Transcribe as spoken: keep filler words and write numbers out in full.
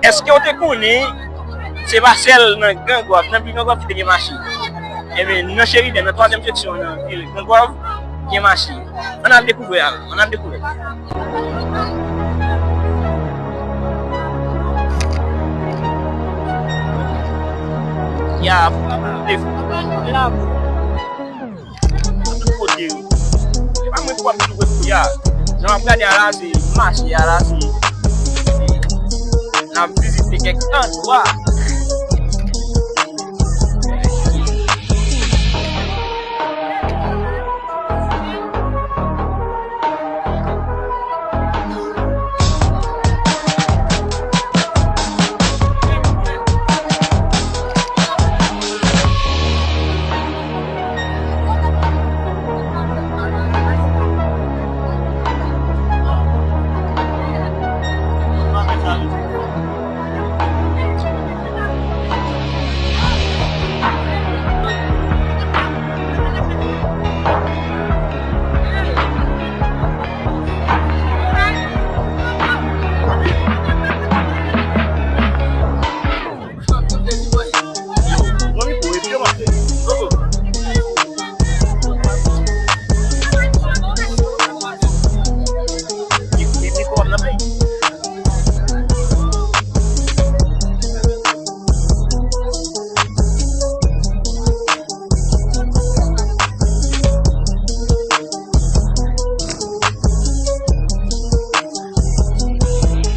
Èske w te konnen se pa sèl nan Gran Gwav, nan vil Gran Gwav ki te gen mache? Ebyen, nan Sheridan, nan twazyèm seksyon nan vil Gran Gwav, gen mache. Ann al dekouvri, al, ann al dekouvri. Ya, tout kote yo. Se pa mwen k ap di nou kote pou y a. Jan w ap gade a la, se mache a la, se, se, n ap vizite kèk andwa.